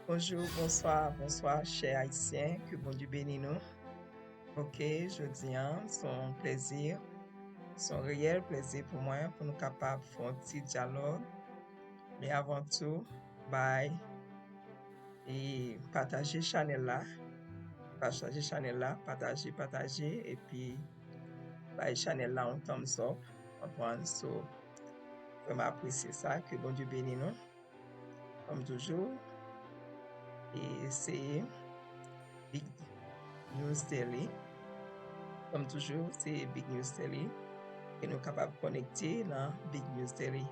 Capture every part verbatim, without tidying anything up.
Bonjou, bonswa, bonswa, chè Ayisyen, ke Bondye beni nou. Ok, jodi a, se yon plezi, se yon reyèl plezi pou mwen pou nou kapab fè yon ti dyalòg. Men avan tou, bay e pataje chanèl la, pataje chanèl la, pataje, pataje, epi bay chanèl la yon thumbs up, konprann, so, vrèman apresye sa, ke Bondye beni nou. Kòm toujou, e se Big News Daily. Kòm toujou, se Big News Daily. E nou kapab konekte nan Big News Daily.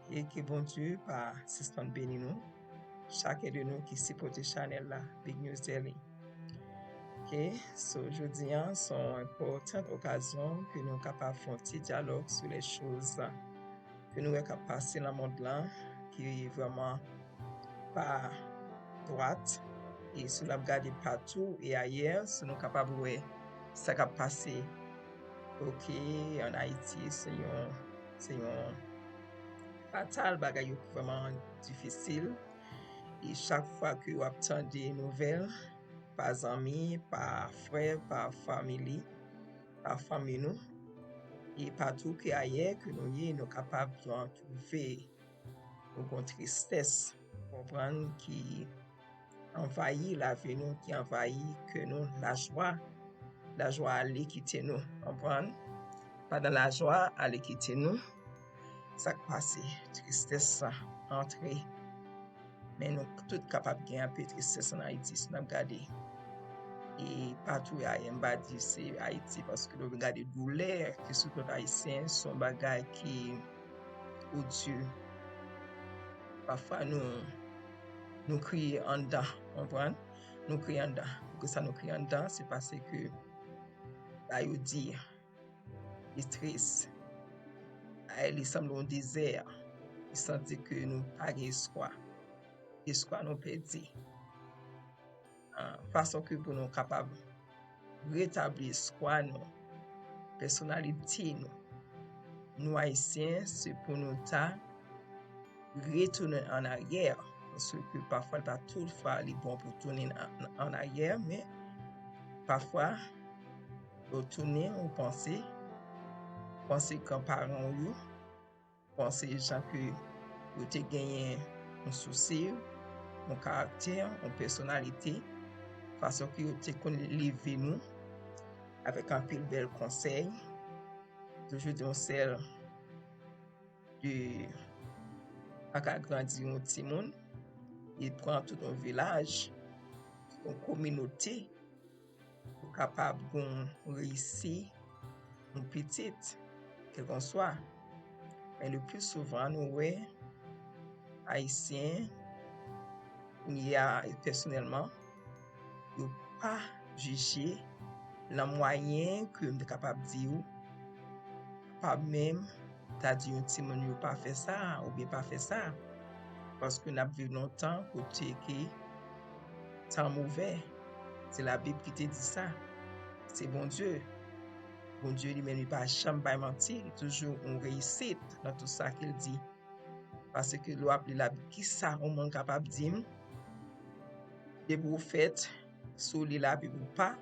E ke Bondye pa sispann beni nou, chak de nou ki sipòte chanèl la, Big News Daily. Ok, so jodi a, se yon enpòtan okazyon ke nou kapab fè yon ti dyalòg sou lè choz ke nou wè k ap pase nan mond lan, ki vrèman pa dwat. E si n ap gade patou e ayè, si nou kapab wè sa k ap pase, ok, ann Ayiti, se yon, se yon fatal, bagay yo vrèman difisil. E chak fwa ke w ap tande nouvèl, pa zanmi, pa frè, pa fanmi, pa fanmi nou, e patou ke ayè ke nou ye, nou kapab twouve nou gon tristès, konprann, ki anvayi lavi nou, ki anvayi kè nou, lajwa, lajwa ale kite nou, konprann. Pandan lajwa ale kite nou, sa k pase, tristès sa antre. Men nou tout kapab gen anpil tristès ann Ayiti, si n ap gade. E patou ayè, m pa di se Ayiti, paske lè w gade doulè ki sou kont Ayisyen, se yon bagay ki odye. Pafwa nou, nou kriye anndan, konprann? Nou kriye anndan. Poukisa nou kriye anndan? Se paske ba yo di, li tris. Ay, li sanble yon dezè. Li santi ke nou pa gen espwa. Espwa nou pèdi. Ah, fason ke pou nou kapab retabli espwa nou, pèsonalite nou. Nou Ayisyen, se pou nou ta retounen ann aryè, paske pafwa, pa tout fwa li bon pou tounen an, an aryè, men pafwa, ou tounen, ou panse, panse gran paran w yo, panse jan ke yo te genyen yon sousi, yon karaktè, yon pèsonalite, fason ke yo te konn leve nou, avèk anpil bèl konsèy. Toujou di yon sèl de pa ka grandi yon timoun, li pran tout yon vilaj, tout yon kominote pou kapab gon reyisi, yon pitit, kèlkanswa. Men le pli souvan, nou wè Ayisyen, kounye a, pèsonèlman, yo pa jije nan mwayen ke m te kapab di w, pa menm ta di yon timoun yo pa fè sa, oubyen pa fè sa. Paske n ap viv nan yon tan kote ke tan movè. Se Labib ki te di sa. Se Bondye. Bondye li menm, li pa janm bay manti, li toujou yon reyisit nan tout sa ke l di. Paske lè w ap li Labib, kisa yon moun kapab di m? Depi w fèt, si w li Labib ou pa,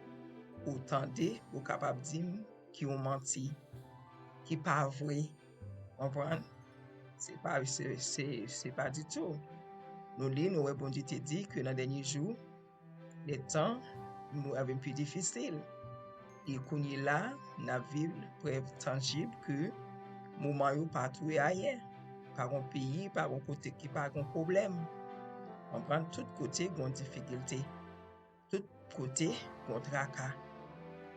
ou tande, ou kapab di m ki yon manti, ki pa vre. Konprann? Se pa, se, se, se pa ditou. Nou li, nou wè Bondye te di ke nan dènye jou, lè tan nou ap vin pi difisil. E kounye la, n ap viv prèv tanjib ke moman yo pa tou e ayen. Pa gon peyi, pa gon kote ki pa gon pwoblèm. Konprann? Tout kote gon difikilte. Tout kote gon traka.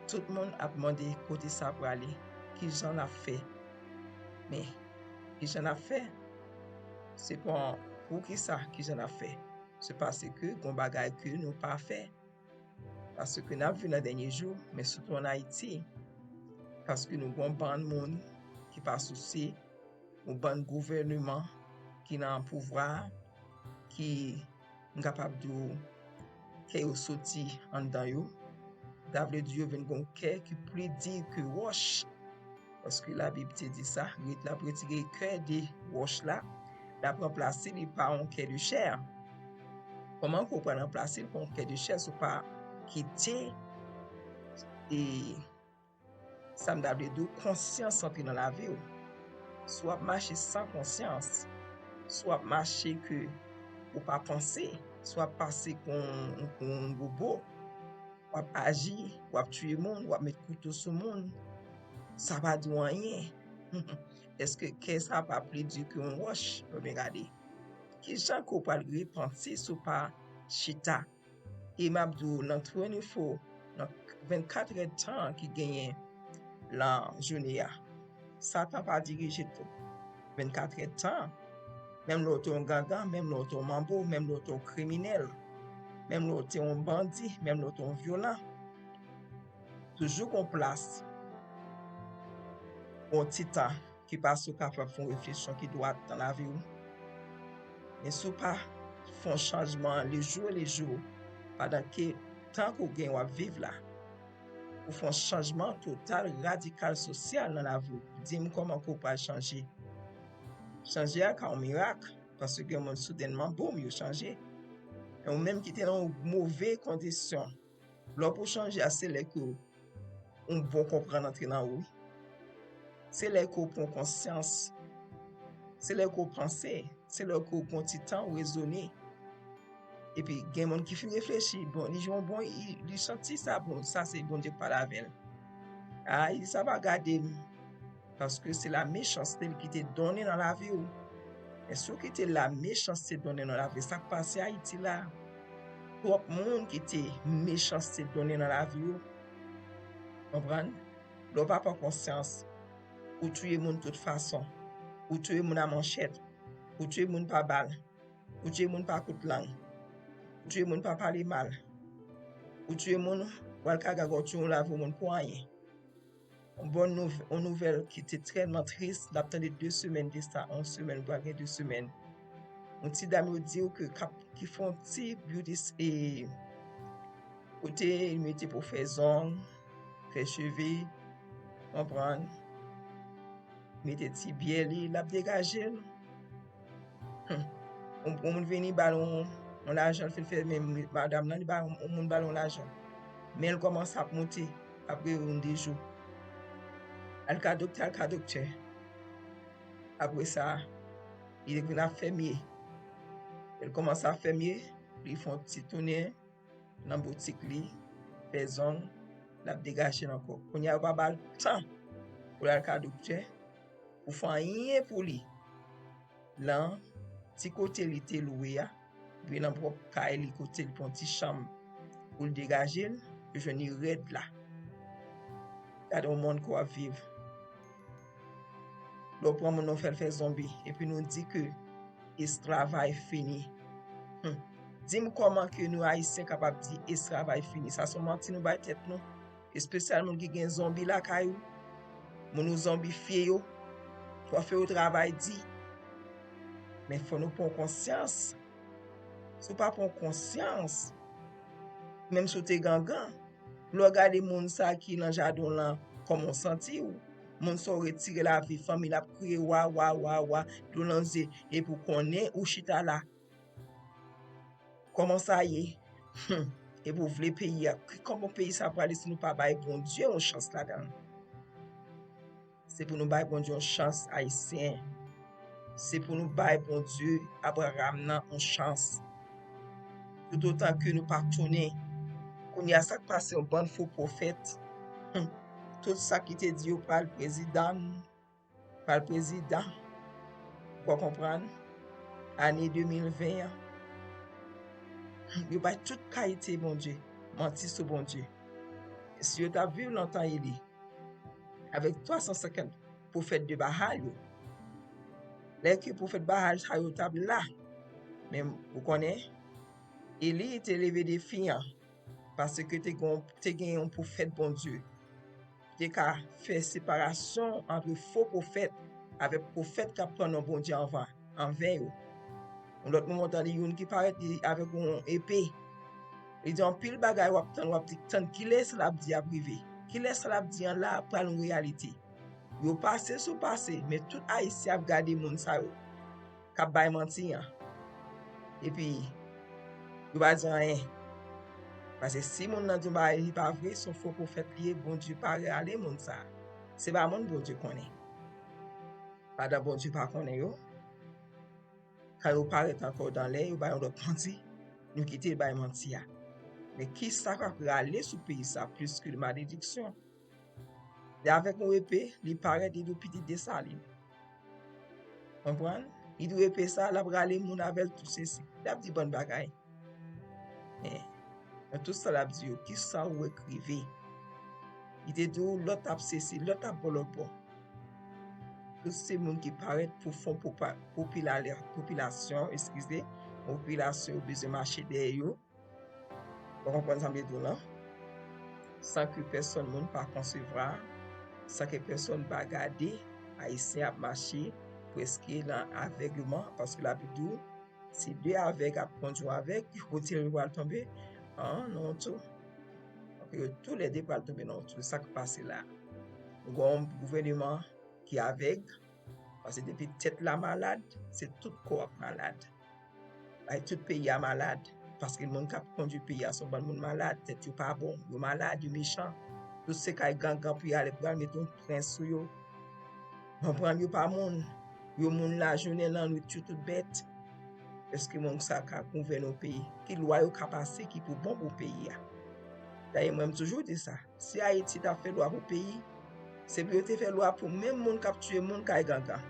Tout moun ap mande kote sa prale, kijan n ap fè. Men, kijan n ap fè? Se pa poukisa kijan n ap fè. Se paske gon bagay ke nou pa fè. Paske n ap viv nan dènye jou, men sitou ann Ayiti. Paske nou gon bann moun ki pa souse, yon bann gouvèneman ki nan pouvwa a, ki, m kapab di w, kè yo soti anndan yo. Sa vle di yo vin gon kè ki pli di ke wòch. Paske Labib te di sa, ret, l ap retire kè de wòch la, l ap ranplase li pa yon kè de chè. Kòman ke w pral ranplase l pa yon kè de chè si w pa kite e sa m ta vle di w, konsyans antre nan lavi w. Si w ap mache san konsyans, si w ap mache ke ou pa panse, si w ap pase kon, kon yon bobo, w ap aji, w ap tiye moun, w ap met kouto sou moun, sa pa di w anyen. Èske kè sa pa pli di ke yon wòch? Ebyen gade, kijan ke w pral repanti si w pa chita? E m ap di w, nan twenty-four, nan vennkat èdtan ki genyen lan jounen an, Satan pa dirije tout vennkat èdtan. Menm lè w te yon gangan, menm lè w te yon manbo, menm lè w te yon kriminèl, menm lè w te yon bandi, menm lè w te yon vyolan, toujou gon plas pou yon ti tan ki pase w kapab fè yon refleksyon ki dwat nan lavi w. Men si w pa fè yon chanjman lejou lejou, pandan ke tan ke w gen w ap viv la, pou fè yon chanjman total, radikal, sosyal nan lavi w, di m kòman ke w pral chanje. Chanje a ka yon mirak, paske gen moun soudènman, boum, yo chanje. Men ou menm ki te nan yon move kondisyon, lè w pou chanje a, se lè ke yon bon konprann antre nan ou. Se lè ke w pran konsyans. Se lè ke w panse. Se lè ke w pran ti tan, w rezone. Epi gen moun ki fin reflechi, bon, li jwenn yon bon, li, li santi sa, bon, sa se Bondye k pale avè l. A, li di sa pa gade m. Paske se la mechanste l kite donnen nan lavi w. Men si w kite la mechanste donnen nan lavi w, sa k pase Ayiti la, twòp moun kite mechanste donnen nan lavi w. Konprann? Lè w pa pran konsyans, ou touye moun tout fason. Ou touye moun a manchèt. Ou touye moun pa bal. Ou touye moun pa kout lang. Ou touye moun pa pale mal. Ou touye moun, w al ka gaga w touye yon lavi yon moun pou anyen. Yon bòn nouv-, yon nouvèl ki te tèlman tris, n ap tande de semèn de sa, yon semèn, pral gen de semèn. Yon ti dam yo di w ke k ap, ki fè yon ti beauty s-, e, kote li mete pou fè zong, fè cheve, konprann, mete ti byè li, l ap degaje l. Hmm. Yon, yon moun vini ba l yon, yon lajan, l fin fè men madanm nan, li ba yon, yon moun ba l yon lajan. Men l kòmanse ap monte apre yon de jou. Al ka doktè, al ka doktè. Apre sa, li vin ap fè mye. Lè l kòmanse ap fè mye, li fè yon ti tounen nan boutik li, fè zong, l ap degaje l ankò. Kounye a, yo pa ba l tan pou l al ka doktè, pou fè anyen pou li. Lan ti kote li te lwe a, oubyen nan pwòp kay li kote li pran ti chanm pou l degaje l, yo jwenn li rèd la. Gade yon mond ke w ap viv. Lè w pran moun, nou fè l fè zonbi, epi nou di ke esklavay fini. Hmm. Di m kòman ke nou Ayisyen kapab di esklavay fini? Sa se yon manti nou bay tèt nou. Espesyal moun ki gen zonbi lakay ou, moun ou zonbifye yo, w ap fè yo travay di. Men fò nou pran konsyans. Si w pa pran konsyans, menm si w te gangan, lè w gade moun sa ki nan jaden w lan, kòman w santi w? Moun sa w retire lavi, fanmi l ap kriye wa, wa, wa, wa, dlo nan zye, epi w konnen ou chita la. Kòman sa ye? Hmm. Epi w vle peyi a. Ki, kòman peyi sa prale si nou pa bay Bondye yon chans ladan l? Se pou nou bay Bondye yon chans, Ayisyen. Se pou nou bay Bondye Abraram nan yon chans. Toutotan ke nou pa tounen. Kounye a, sa k pase yon bann fo pwofèt? Hmm. Tout sa ki te di yo pral prezidan, pral prezidan. Ou konprann? Ane de mil ven an, yo bay tout kalite Bondye, manti sou Bondye. Si yo t ap viv nan tan Eli, avèk twa san senkant pwofèt de Baal yo, lè ke pwofèt Baal sa yo t ap la, men ou konnen, Eli te leve defi an, paske te gen, te gen yon pwofèt Bondye ki te ka fè separasyon ant fo pwofèt avèk pwofèt k ap pran non Bondye anvan, anven yo. Yon lòt moman, w tande youn ki parèt li avèk yon epe. Li di anpil bagay, w ap tann, w ap di, tann kilès l ap di ap rive. Kilès l ap di an la ap pral yon reyalite. Yo pase sou pase, men tout Ayisyen ap gade moun sa yo. ap bay manti an. Epi, yo pa di anyen. Paske si moun nan di yon bagay li pa vre, se yon fo pwofèt li ye, Bondye pa rale moun sa a. Se pa moun Bondye konnen. Pandan Bondye pa konnen yo, kan yo parèt ankò dan lè, yo bay yon lòt manti, nou kite l bay manti a. Men kisa k ap rale sou peyi sa a plis ke malediksyon? Li avèk yon epe, li parèt, li di w pitit Desalin. Konprann? Li di w epe sa, l ap rale moun avè l, tout sesi. L ap di bann bagay. Men, nan tout sa l ap di yo, kisa ou wè k rive? Li te di w lòt ap sesi, lòt ap bò lòt bò. Tout se moun ki parèt pou fè yon popa-, popilale-, popilasyon, eskize, popilasyon yo bezwen mache dèyè yo. Ou konprann sa m vle di w lan? San ke pèsòn moun pa konsevwa, san ke pèsòn pa gade, Ayisyen ap mache prèske nan avègman, paske Labib di w, si de avèg ap kondui yon avèg, kote yo pral tonbe? An, nan yon twou. Donk, yo toulède pral tonbe nan yon twou. Sa k pase la? Nou gen yon gouvèneman ki avèg, paske depi tèt la malad, se tout kò ap malad. Bay tout peyi a malad, paske moun k ap kondui peyi a se yon bann moun malad, tèt yo pa bon, yo malad, yo mechan. Tout se kay gangan pou y ale, pou y al mete yon prens sou yo. Konprann, yo pa moun. Yo moun lajounen, lannwit, yo tout bèt. Èske moun sa ka gouvène yon peyi? Ki lwa yo ka pase ki pou bon pou peyi a? Dayè, mwen, m toujou di sa. Si Ayiti t ap fè lwa pou peyi, se pou yo te fè lwa pou menm moun k ap tiye moun kay gangan.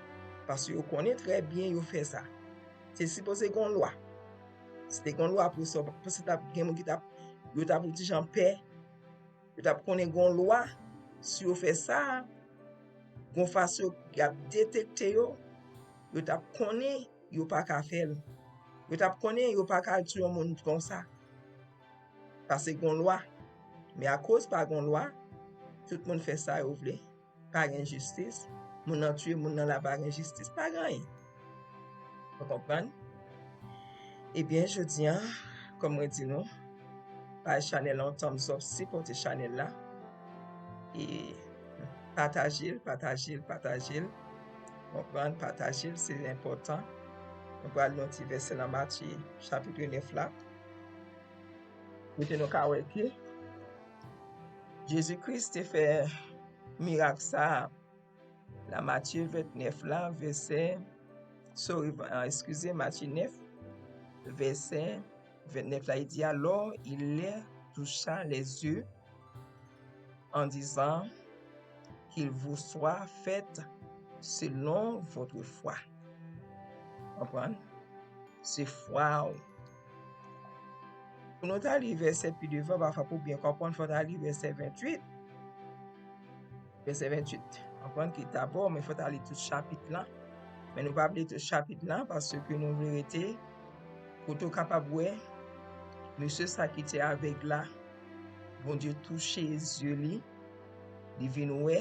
Paske yo konnen trè byen yo fè sa. Se sipoze gen yon lwa. Si te gen yon lwa pou sa, paske t ap gen moun ki t ap, yo t ap yon ti jan pè, yo t ap konnen gen yon lwa, si yo fè sa, gen yon fason y ap detekte yo, yo t ap konnen yo pa ka fè l. Yo t ap konnen yo pa ka al tiye yon moun konsa. Paske gen yon lwa. Men akoz pa gen yon lwa, tout moun fè sa yo vle. Pa gen jistis. Moun nan tiye moun nan la, pa gen jistis. Pa gen anyen. Ou konprann? Ebyen, jodi a, kòm mwen di nou, bay chanèl la yon thumbs up, sipòte chanèl la. E pataje l, pataje l, pataje l. Konprann, pataje l, se enpòtan. Nou pral li yon ti vèsè nan Matye, chapit nèf la. Kote nou ka wè ke Jezi Kris te fè mirak sa a. Nan Matye vennèf la, vèsè, sorry, ah, eskize, Matye nèf, vèsè vennèf la, il dit, alors il leur toucha les yeux en disant, qu'il vous soit fait selon votre foi. Konprann? Se fwa w. Pou nou ta li vèsè pi devan, pafwa pou byen konprann, fò ta li vèsè venntuit. Vèsè venntuit. Konprann ki dabò, men fò ta li tout chapit lan. Men nou pa vle tout chapit lan, paske nou vle rete kote w kapab wè mesye sa ki te avèg la, Bondye touche zye li, li vin wè,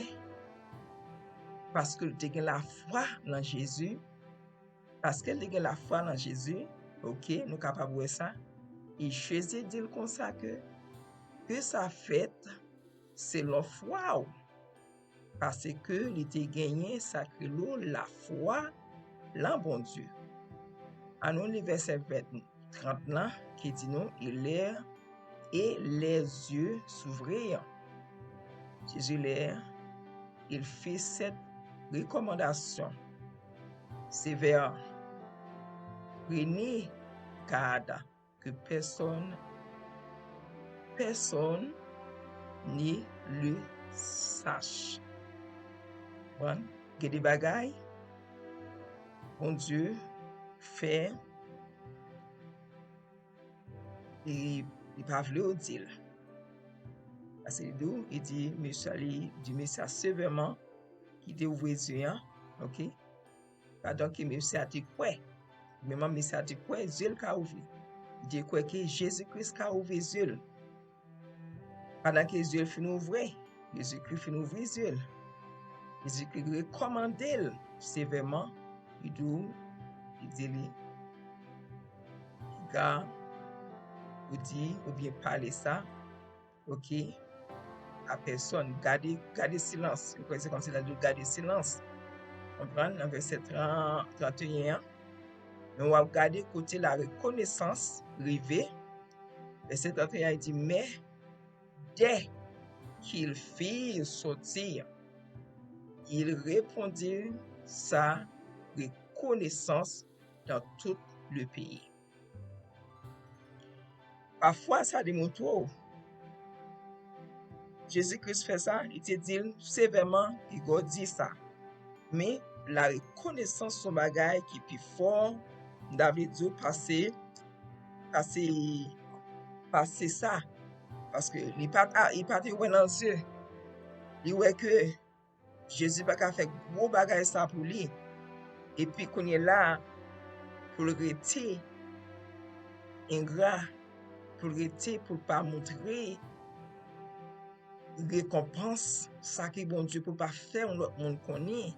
paske l te gen lafwa nan Jezi, paske l te gen lafwa nan Jezi, oke, nou kapab wè sa. E Jezi di l konsa ke, ke sa fèt selon fwa w, paske li te genyen sa k rele lafwa lan Bondye. Ann nou li vèsè venntuit. trant lan ki di nou, et leur, et les yeux s'ouvrirent. Jésus leur, il fit cette recommandation sévère. Prenez garde que personne, personne ne le sache. Bon, gen de bagay Bondye fè e li pa vle w di l. Paske li di w, li di mesye a, li di mesye a sevèman ki te ouvri zye an, oke? Pandan ke mesye a te kwè, menm mesye a te kwè zye l ka ouvri. Li te kwè ke Jezi Kris ka ouvri zye l. Pandan ke zye l fin ouvri, Jezikri fin ouvri zye l. Jezikri rekòmande l sevèman, li di w, li di li, piga ou di oubyen pale sa, oke, a pèsòn. Gade, gade silans. Li kwè se kòmsi l ap di w gade silans. Konprann? Nan vèsè trant, trannteyen an, Men w ap gade kote la rekonesans rive. Vèsè trannteyen di, mais dès qu'ils firent sortir, ils répandirent sa reconnaissance dans tout le pays. Pafwa, sa demontre w, Jezi Kris fè sa, li te di l sevèman, Igò di sa. Men, la rekonesans se yon bagay ki pi fò, m ta vle di w, pase, pase, pase sa. Paske li pa, li pa te wè nan zye. Li wè ke Jezi pa ka fè gwo bagay sa pou li. Epi kounye la, pou l rete engra, pou l rete, pou l pa montre rekonpans sa ke Bondye, pou l pa fè yon lòt moun konnen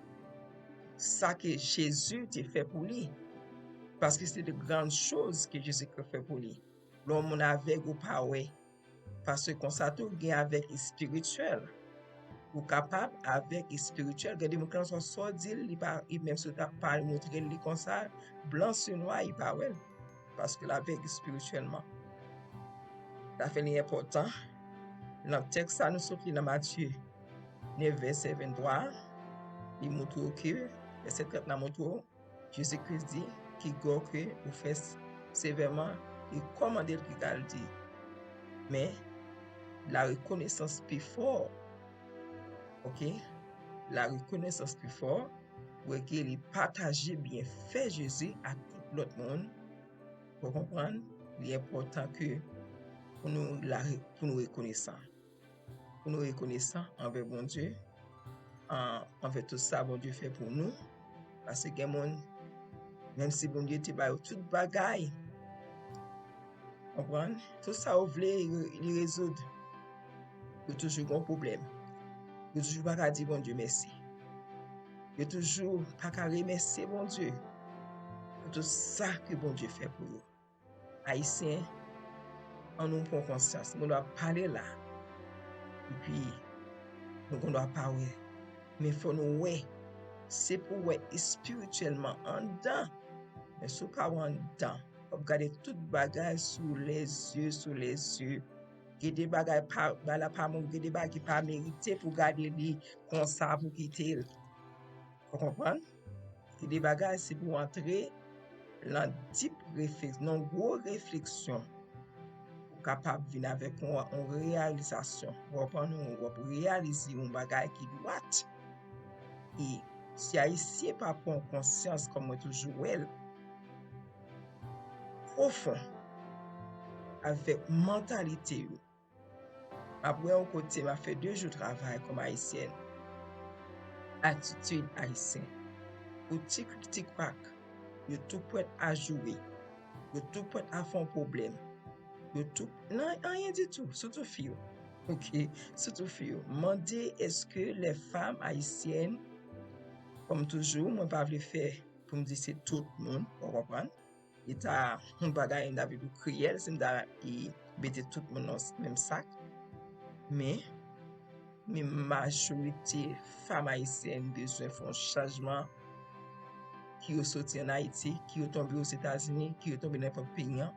sa ke Jezi te fè pou li. Paske se de grann choz ke Jezi Kris fè pou li. Lè yon moun avèg ou pa wè, paske konsa tou gen avèg espirityèl. Ou kapab avèg espirityèl. Gen de moun ki nan sa w di l, li pa, li menm si w ta pa montre l li konsa, blan sou nwa, li pa wè l. Paske l avèg espirityèlman. Sa fè li enpòtan. Nan tèks sa nou sot li nan Matye nèf, vèsè venntwa, li montre w ke, vèsè trant la montre w, Jezi Kris di, ki gò ke ou fè s-, sevèman, li kòmande l ki ka l di. Men, la rekonesans pi fò, oke? La rekonesans pi fò, wè ke li pataje byenfè Jezi ak tout lòt moun. Ou konprann? Li enpòtan ke pou nou la re-, pou nou rekonesan. Pou nou rekonesan anvè Bondye, an-, anvè tout sa Bondye fè pou nou. Paske gen moun, menm si Bondye te ba yo tout bagay, konprann, tout sa yo vle, li, li rezoud, yo toujou gen pwoblèm. Yo toujou pa ka di Bondye mèsi. Yo toujou pa ka remèsye Bondye pou tout sa ke Bondye fè pou yo. Ayisyen, ann nou pran konsyans. Nou gendwa pale la, epi nou gendwa pa wè. Men fò nou wè. Se pou w wè espirityèlman anndan. Men si w pa wè anndan, w ap gade tout bagay sou lèzye, sou lèzye. Gen de bagay pa, bagay la pa bon, gen de bagay ki pa merite pou gade li konsa, pou kite l. Ou konprann? Gen de bagay, se pou w antre nan deep reflex-, nan gwo refleksyon. Ou kapab vin avèk yon, yon reyalizasyon. Ou konprann, ou, w ap reyalize yon bagay ki dwat. E si Ayisyen pa pran konsyans, kòm mwen toujou wè l, pwofon, avèk mantalite yo, m ap wè yon kote m ap fè de jou travay kòm Ayisyèn. Atitid Ayisyen. Pou ti krik ti krak, yo tou prèt a joure. Yo tou prèt a fè yon pwoblèm. Yo tou, nan anyen ditou, sitou fi yo. Oke, sitou fi yo. Mande èske les femmes haïtiennes, kòm toujou, mwen pa vle fè pou m di se tout moun, ou konprann? E ta yon bagay m ta vle pou kriyèl si m ta e mete tout moun nan menm sak. Men, men majorite fanm ayisyèn bezwen fè yon chanjman, ki yo soti ann Ayiti, ki yo tonbe Ozetazini, ki yo tonbe nenpòt peyi an.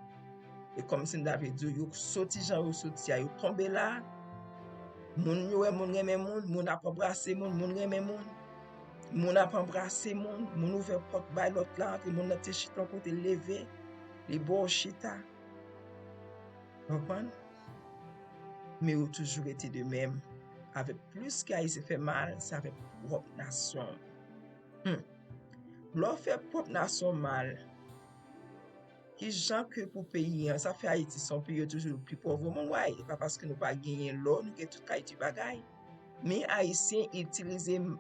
E kòmsi m ta vle di w, yo soti jan yo soti a, yo tonbe la. Moun yo wè moun renmen moun, moun ap anbrase moun, moun renmen moun. Moun ap anbrase moun, moun ouvè pòt bay lòt la antre, moun nan te chita yon kote, l leve, li ba w chita. Konprann? Men yo toujou rete de menm. Avèk plis ke Ayisyen fè mal, se avèk pwòp nasyon. Hmm. Lè w fè pwòp nasyon mal, ki jan ke pou peyi an, sa fè Ayiti se yon peyi yo toujou pli pòv o monn, why? E pa paske nou pa genyen lò, nou gen tout kalite bagay. Men Ayisyen itilize m-,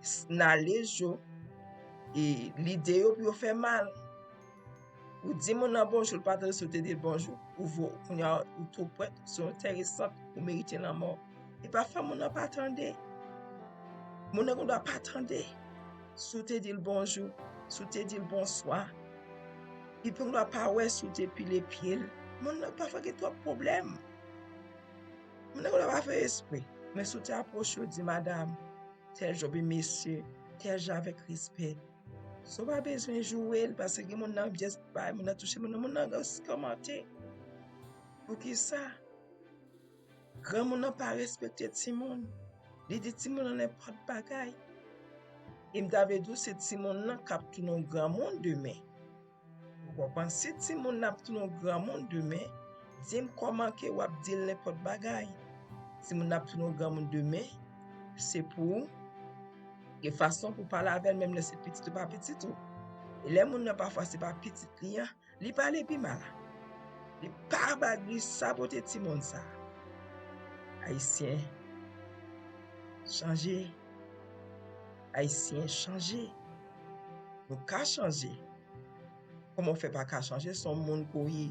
s-, nalej yo, e lide yo pou yo fè mal. Ou di moun nan bonjou, l pa tande, si w te di l bonjou, ou vo-, kounye a ou tou prèt, se yon tèrisant, ou merite lanmò. E pafwa moun nan pa tande. Moun nan gendwa pa tande. Si w te di l bonjou, si w te di l bonswa, li gendwa pa wè si w te pile pye l. Moun nan pafwa gen twòp pwoblèm. Moun nan gendwa pa fè espre. Men si w te apwoche w, di, "Madanm, tèl jan, oubyen mesye, tèl jan," avèk respè, So pa bezwen joure l, paske gen moun nan just bay, moun nan touche, moun nan, moun nan just kòmante. Poukisa? Granmoun nan pa respekte timoun. Li di timoun nan nenpòt bagay. E m ta vle di w se timoun nan k ap tounen yon granmoun demen. Ou konprann? Si timoun nan ap tounen yon granmoun demen, di m kòman ke w ap di l nenpòt bagay. Timoun nan ap tounen yon granmoun demen, se pou w gen fason pou w pale avè l, menm lè se pitit ou pa pitit ou. E lè moun nan pafwa se pa pitit li an, li pale pi mal. Li pa ba li sabote timoun sa. Ayisyen, chanje. Ayisyen, chanje. Nou ka chanje. Kòman w fè pa ka chanje? Se yon moun ke w ye.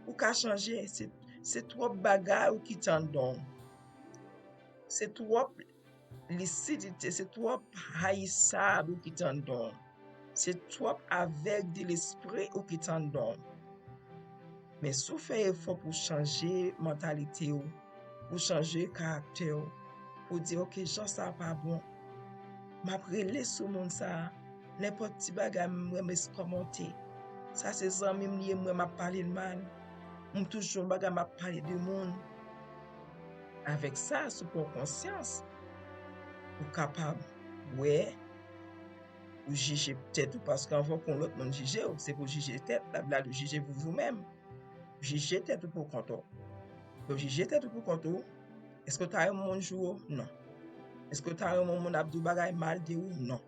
Ou ka chanje. Se, se twòp bagay ou kite anndan w. Se twòp lisidite, se twòp hayisab ou kite anndan w. Se twòp avèg de lespri ou kite anndan w. Men si w fè efò pou w chanje mantalite w, pou w chanje karaktè w, pou w di, "Ok, jan sa a pa bon. M ap rele sou moun sa a. Nenpòt ti bagay, m renmen kòmante. Sa se zanmi m li ye, m wè m ap pale l mal. M toujou yon bagay, m ap pale de moun." Avèk sa, si w pran konsyans, ou kapab wè, ou jije tèt ou, paske anvan pou yon lòt moun jije w, se pou w jije tèt, Labib la di w jije pou vous même. Jije tèt ou pou kont ou. Lè w jije tèt ou pou kont ou, èske w ta renmen moun joure w? Non. Èske w ta renmen yon moun ap di w bagay mal de ou? Non.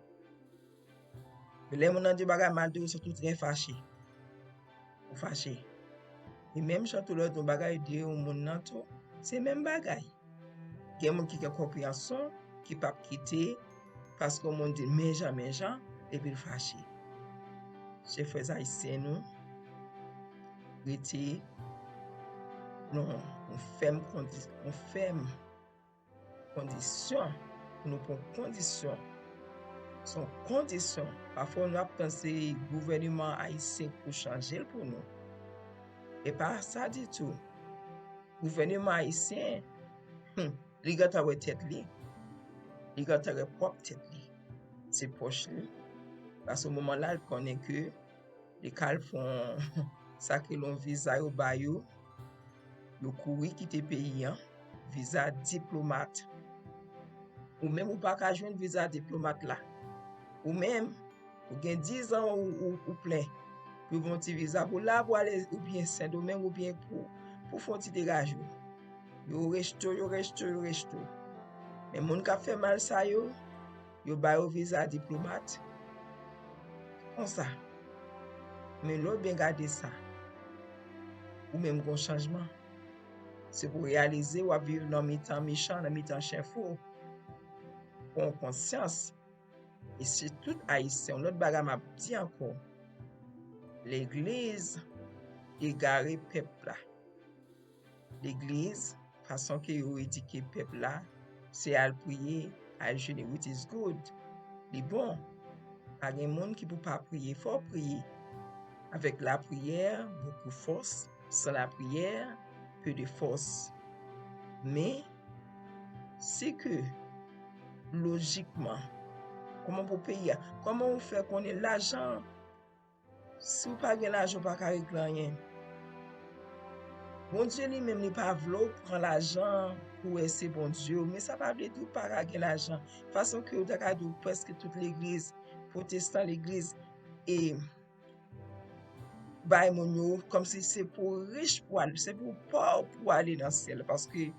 Men lè moun nan di w bagay mal de ou, se tou trè fache. Ou fache. E menm jan tou lè w di yon bagay de yon moun nan tou, se menm bagay. Gen moun ki gen konpreyansyon, ki p ap kite, paske yon moun di l men jan, men jan, epi l fache. Chè frè ayisyen nou, rete nan yon fèm kondi-, yon fèm kondisyon, pou nou pran kondisyon. Se yon kondisyon. Pafwa nou ap panse gouvèneman ayisyen pou chanje l pou nou. E pa sa ditou. Gouvèneman ayisyen, hmm, li gentan wè tèt li. Li gentan wè pwòp tèt li. Se pòch li. Paske moman la, l konnen ke li ka al fè yon, sa ke yon viza yo ba yo. Yo kouri kite peyi an. Viza diplomat. Ou menm ou pa ka jwenn viza diplomat la. Ou menm, ou gen diz an ou, ou, ou plen. Pou yon ti viza pou la pou ale oubyen Sendomeng oubyen pou, pou fè yon ti degaj ou. Yo rejte w, yo rejte w, yo rejte w. Men moun k ap fè mal sa yo, yo ba yo viza diplomat. Konsa. Men lè w byen gade sa, ou menm gon chanjman. Se pou w reyalize w ap viv nan mitan mechan, nan mitan chen fou. Pran konsyans. E se tout ayisyen, yon lòt bagay m ap di ankò. Legliz egare pèp la. Legliz, fason ke yo edike pèp la, se al priye, al jene, which is good. Li bon. Pa gen moun ki pou pa priye, fò w priye. Avec la prière, beaucoup force. Sans la prière, peu de force. Men, si ke, lojikman, kòman pou peyi a, kòman ou fè konnen lajan, si w pa gen lajan, w pa ka regle anyen. Bondye li menm, li pa vle w pran lajan pou wè se Bondye w, men sa pa vle di w pa ka gen lajan. Fason ke w ta ka di w prèske tout legliz, pwotestan legliz, e bay moun yo, kòmsi se pou rich pou al, se pou pòv pou ale nan syèl, paske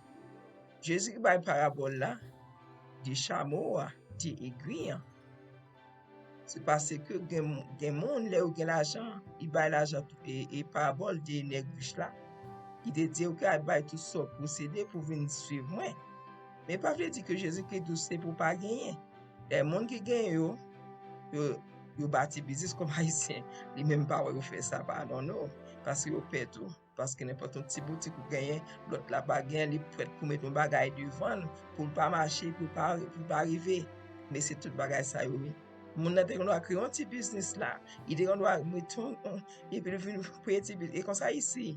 Jezi ki bay parabòl la, de chamo a, de egwi an. Se paske gen, gen moun, lè yo gen lajan, li bay lajan, e, e parabòl de nèg rich la, ki te di, "Ok, al bay tout sa w posede pou vin swiv mwen." Men pa vle di ke Jezikri di w se pou pa genyen. Lè moun ki genyen yo, yo, yo bati biznis kòm ayisyen, li menm pa wè yo fè sa, pa non, non, paske yo pè tou. Paske nenpòt yon ti boutik ou genyen, lòt la pa genyen, li prèt pou met yon bagay devan l, pou l pa mache, pou l pa, pou l pa rive. Men se tout bagay sa yo, wi. Moun nan te gen dwa kreye yon ti biznis la. Li te gen dwa met yon, yon, epi l vin kreye ti biznis. E konsa isi,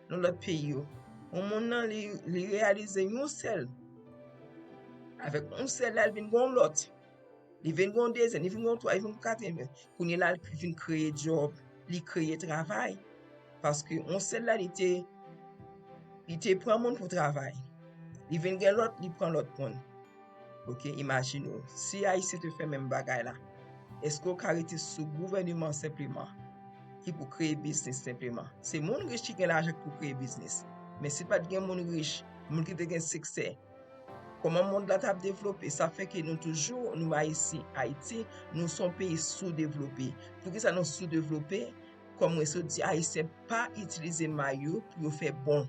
nan lòt peyi yo. Yon moun nan, li, li reyalize yon sèl. Avèk yon sèl la, l vin gen yon lòt. Li vin gen yon dezyèm, li vin gen yon twa, li vin gen yon katriyèm. Kounye la, li vin kreye djòb, li kreye travay. Paske yon sèl la, li te, li te pran moun pou travay. Li vin gen lòt, li pran lòt moun. Ok, imajine w, si Ayisyen te fè menm bagay la, èske w ka rete sou gouvènman senpleman ki pou kreye biznis senpleman? Se moun rich ki gen lajan ki pou kreye biznis. Men si pa t gen moun rich, moun ki te gen siksè, kòman mond la t ap devlope? Sa fè ke nou toujou, nou Ayisyen, Ayiti, nou se yon peyi soudevlope. Poukisa nou soudevlope? Kòm mwen sot di, Ayisyen pa itilize may yo pou yo fè bon.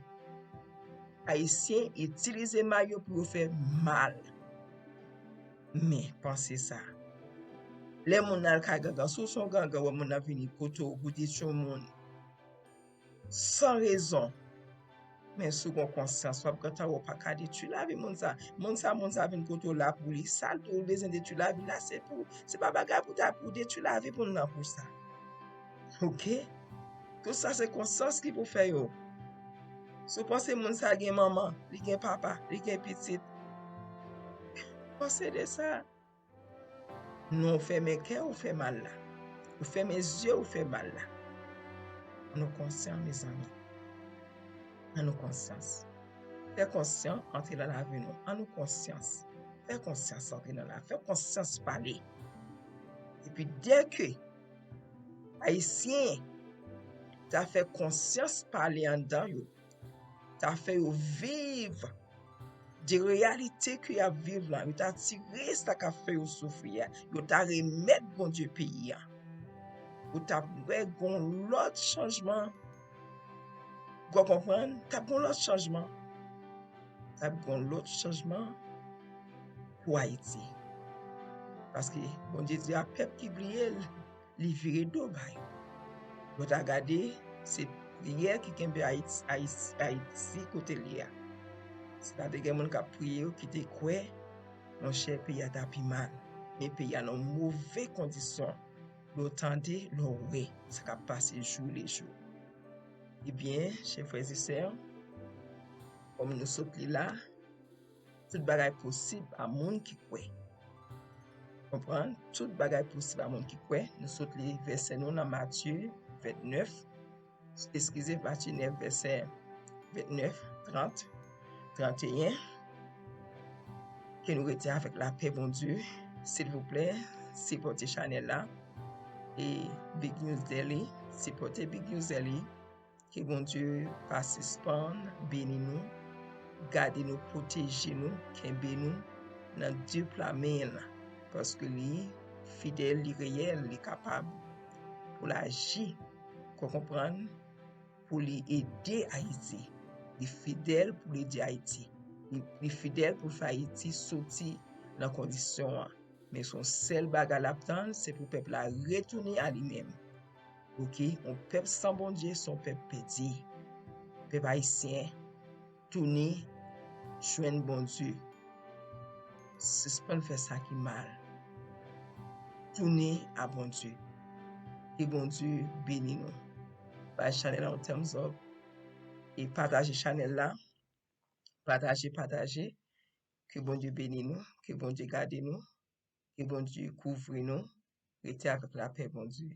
Ayisyen itilize may yo pou yo fè mal. Men, panse sa. Lè moun nan al kay gangan, si w se yon gangan, wè moun nan vini kote w pou detwi yon moun san rezon. Men si w gen konsyans, w ap gentan wè w pa ka detwi lavi moun sa. Moun sa, moun sa vin kote w la pou li. Sa l tou, ou bezwen detwi lavi la, se pou, se pa bagay pou ta, pou detwi lavi moun nan pou sa. Ok? Tout sa se konsyans ki pou fè yo. Si w panse moun sa gen manman, li gen papa, li gen pitit, panse de sa. Non, ou fèmen kè, ou fè mal la. Ou fèmen zye, ou fè mal la. An nou konsyan, mezanmi. An nou konsyans. Fè konsyan antre nan lavi nou. An nou konsyans. Fè konsyans antre nan lavi. Fè konsyans pale. Epi dèke Ayisyen ta fè konsyans pale anndan yo, ta fè yo viv de reyalite ke y ap viv la, yo ta tire sa k ap fè yo soufri a, yo ta remèt Bondye peyi a, ou t ap wè gon lòt chanjman. Ou konprann? T ap gon lòt chanjman. T ap gon lòt chanjman pou Ayiti. Paske Bondye di a pèp ki bliye l, li vire do ba yo. Yo ta gade, se priyè ki kenbe Ayiti, Ayiti, Ayiti kote l ye a. Si pa te gen moun k ap priye yo ki te kwè, monchè, peyi a ta pi mal. Men peyi a nan move kondisyon. Lè w tande, lè w wè sa k ap pase jou le jou. Ebyen, chè frè e sè, kòm nou sot li la, tout bagay posib a moun ki kwè. Konprann? Tout bagay posib a moun ki kwè. Nou sot li vèsè nou nan Matye vennèf, eskize, Matye nèf, vèsè vennèf, trant, tranteyen. Ke nou rete avèk lapè Bondye. Silvouplè, sipòte chanèl la. E Big News Daily, sipòte Big News Daily. Ke Bondye pa sispann beni nou, gade nou, pwoteje nou, kenbe nou nan de pla men l, paske li fidèl, li reyèl, li kapab pou l aji, ou konprann, pou li ede Ayiti. Li fidèl pou l ede Ayiti. Li, li fidèl pou l fè Ayiti soti nan kondisyon an. Men se yon sèl bagay l ap tann, se pou pèp la retounen a li menm. Ok? Yon pèp san Bondye, se yon pèp pèdi. Pèp ayisyen, tounen jwenn Bondye. Sispann fè sa ki mal. Tounen a Bondye. Ke Bondye beni nou. Bay chanèl la yon thumbs up. E pataje chanèl la. Pataje, pataje. Ke Bondye beni nou. Ke Bondye gade nou. Ke Bondye kouvri nou. Rete avèk lapè Bondye.